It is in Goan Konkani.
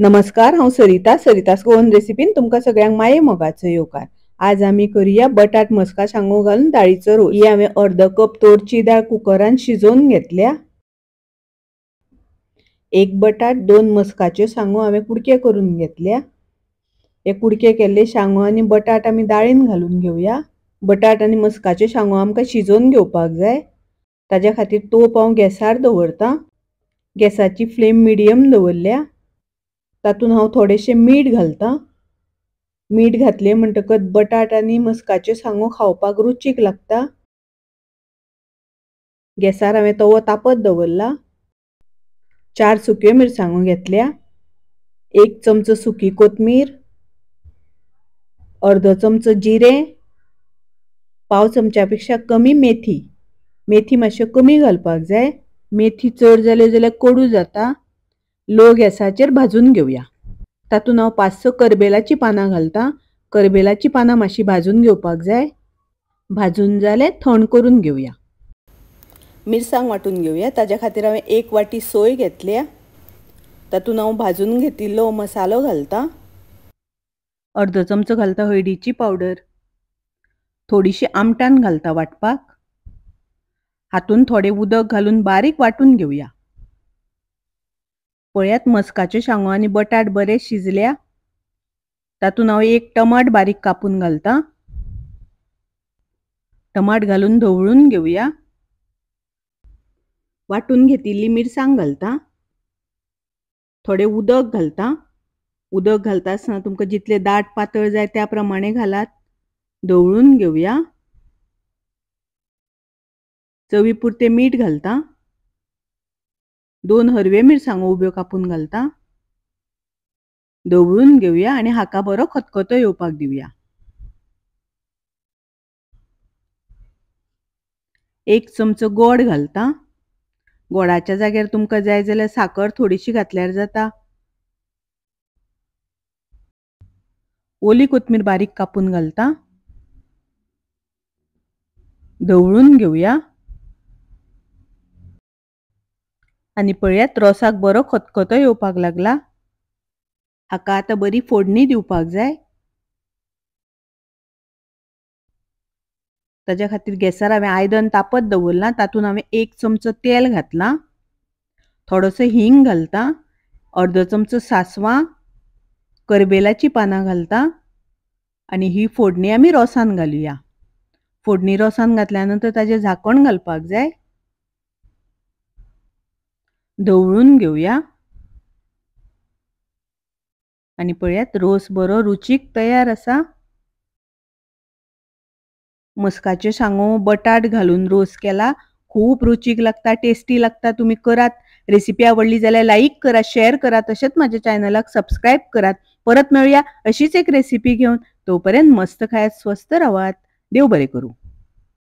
नमस्कार, हांव सरिता, सरितास गोवन रेसिपीन तुमकां सगळ्यांक माये मोगाचो येवकार। आज आमी करूया बटाट मस्का सांगो घालून दाळीचो रोस। ही हांवें अर्द कप तोरची दाळ कुकरान शिजोवन घेतल्या। एक बटाट दोन मस्काच्यो सांगो हांवें कुडके करून घेतल्या। हे कुडके केल्ले सांगो आनी बटाट आमी दाळीन घालून घेवया। बटाट आनी मस्काच्यो सांगो आमकां शिजोवन घेवपाक जाय। ताज्या खातीर तोप हांव गॅसार दवरता। गॅसाची फ्लेम मिडियम दवरल्या। तातूंत हांव थोडेशें मीठ घालता। मीठ घातलें म्हणटकच बटाट आनी मस्काच्यो सांगो खावपाक रुचीक लागता। गॅसार हांवें तवो तापत दवरला। 4 सुक्यो मिरसांगो घेतल्या, 1 चमचो सुकी कोथमीर, अर्दो चमचो जिरें, पाव चमच्या पेक्षा कमी मेथी। मेथी मातश्यो कमी घालपाक जाय, मेथी चड जाली जाल्यार कडू जाता। लो गॅसाचेर भाजून घेवया। तातूंत हांव 5-6 करबेलाची पानां घालता। करबेलाची पानां मातशी भाजून घेवपाक जाय। भाजून जालें थंड करून घेवया। मिरसांग वांटून घेवया। ताज्या खातीर हांवें 1 वाटी सोय घेतल्या। तातूंत हांव भाजून घेतिल्लो मसालो घालता। अर्दो चमचो घालता हळदीची पावडर, थोडीशी आमटान घालता वांटपाक। हातूंत थोडें उदक घालून बारीक वांटून घेवया। पळयात मस्काच्यो सांगो आनी बटाट बरे शिजल्या। तातूंत हांव 1 टमाट बारीक कापून घालता। टमाट घालून धवळून घेवया। वांटून घेतिल्ली मिरसांग घालता। थोडें उदक घालता। उदक घालता आसतना तुमकां जितले दाट पातळ जाय त्या प्रमाणे घालात। धवळून घेवया। चवी पुरतें मीठ घालता। 2 हरव्यो मिरसांगो उब्यो कापून घालता। धवळून घेवया आनी हाका बरो खतखतो येवपाक दिवया। 1 चमचो गोड घालता। गोडाच्या जाग्यार तुमकां जाय जाल्यार साकर थोडीशी घातल्यार जाता। ओली कोथमीर बारीक कापून घालता। धवळून घेवया आनी पळयात रोसाक बरो खतखतो येवपाक लागला। हाका आतां बरी फोडणी दिवपाक जाय। ताज्या खातीर गॅसार हांवें आयदन तापत दवरलां। तातूंत हांवें 1 चमचो तेल घातलां, थोडोसो हिंग घालता, अर्दो चमचो सासवां, करबेलाची पानां घालता आनी ही फोडणी आमी रोसान घालुया। फोडणी रोसान घातल्या नंतर ताजें झाकण घालपाक जाय। धवळून घेवया आनी पळयात रोस बरो रुचीक तयार आसा। मस्काच्यो सांगो बटाट घालून रोस केला। खूब रुचीक लागता, टेस्टी लागता। तुमी करात। रेसिपी आवडली जाल्यार लायक करा, शेअर करा, तशेंच माझ्या चॅनलाक सबस्क्रायब करात। परत मेळुया अशीच एक रेसिपी घेवन। तोपर्यंत मस्त खायात, स्वस्थ रावात। देव बरें करूं।